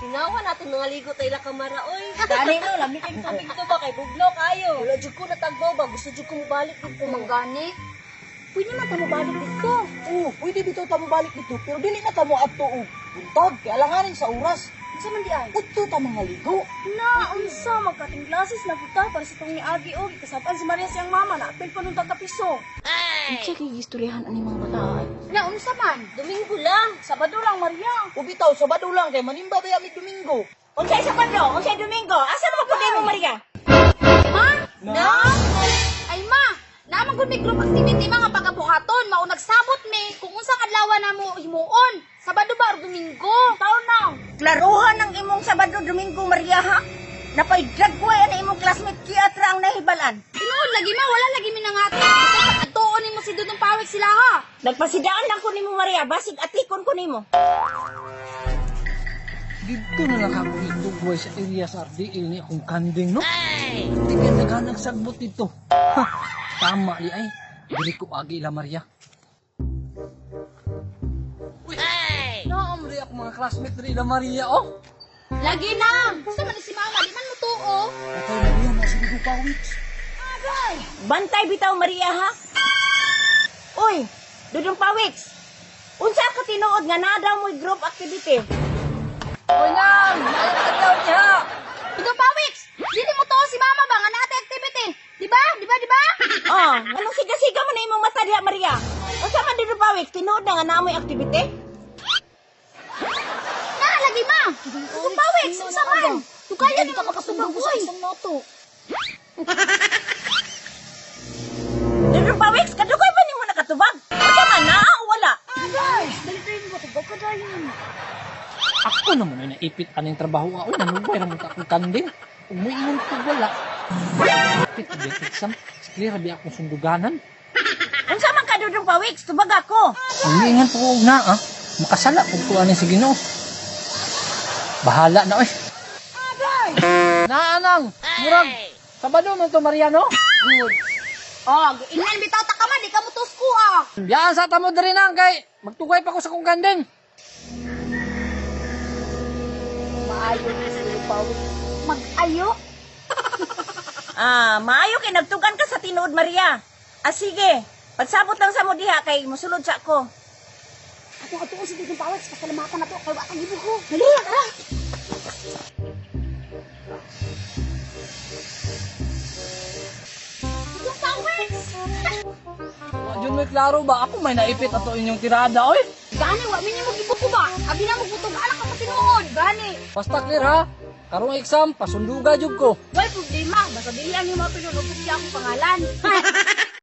Sinawa natin mga ligo tayo la kamara, oy. Dali no, lami kay tubig to ba kay bugno kayo. Wala jud ko natagbaw ba, gusto jud ko mobalik dito. Manggani. Pwede man ta mobalik dito. Oo, pwede bitaw ta mobalik dito, pero dili na ta mo adto og buntag kay alanganin sa oras. Unsa man di ay? Udto ta mga ligo. Na, unsa magkating glasses na kita para sa tong niagi og ikasapan si Maria siyang mama na apil pa nung tatapiso. Unsa kay gistoryahan ani mga bataan? Na unsa man? Domingo lang. Sabado lang, Maria. O bitaw Sabado lang kay manimba ba mi Domingo. Unsay Sabado, unsay Domingo? Asa mo pud mo, Maria? Ma? Na? Ay ma, naman gud may group activity mga pagabuhaton, mao nagsabot mi kung unsang adlaw na mo himuon. Sabado ba or Domingo? Taon na. Klaruhan ang imong Sabado, Domingo, Maria, ha? Napay dragway ang imong classmate kiatra ang nahibalan. Tinuod lagi ma, wala lagi mi nangato. Basta pag-adtuon nimo si Dudong Pawik sila ha. Nagpasidaan lang ko nimo, Maria, basig atikon ko nimo. Dito na lang ako itugway sa area sa RDL ni akong kanding, no? Hindi ka naghanag sagbot dito. Ha, tama di ay. Dili ko agi ila Maria. Uy, naamri ako mga classmate diri ila Maria, oh. Lagi na. Basta man ni si mama, di man mo tuo. Patay Maria na si Dudu Pawits. Bantay bitaw, Maria, ha? Uy, Dudong Pawiks. Unsa ka tinuod nga naa daw mo'y group activity? Uy, nang! Maayong adlaw niya! Dudong Pawik, dili mo tuo si mama ba nga naa tay activity? Di ba? Di ba? Di ba? Oh, anong siga-siga man na imong mata diha, Maria? Unsa man, Dudong Pawiks, tinuod na nga naa mo'y activity? Na lagi ma. Dudong Pawik, unsa man? Tukayan nimo makasubag uy. Dudong Pawiks, kadugay ba nimo nakatubag? Unsa man naa o wala? Ako naman ay naipit aning trabaho ako. Nanugay ramon ta akong kanding. Ug moingon ko wala. Ipit og exam. Clear ra biya akong sunduganan. Unsa man ka, Dudong Pawiks, tubag ako. Umiingan po ko og naa, ah. Makasala pug ko ani sa Ginoo. Bahala na oy. Naa nang murag Sabado man to Mariano. Good. Oh, ingnan bitaw ta ka man, di ka mo tusko ah. Biyaan sa tamo diri nang kay magtugay pa ko sa kong kanding. Maayo ni si Dudong Pawik. Mag-ayo? Ah, maayo kay nagtugan ka sa tinuod, Maria. Ah, sige. Pagsabot lang sa mo diha kay mosulod sa ko. Ato ato si Dudong Pawik, pasalamatan na to kay wa kang gibuho. Dali tara. Dudong Pawik! Wa jud may klaro ba ako may naipit ato inyong tirada oy. Gani wa mi nimo gibuko ba? Abi na mo butog anak ka sa tinuod. Gani. Basta clear ha. Karong exam pasunduga jud ko. Way problema, basta dili ang imo pinunupok siya akong pangalan.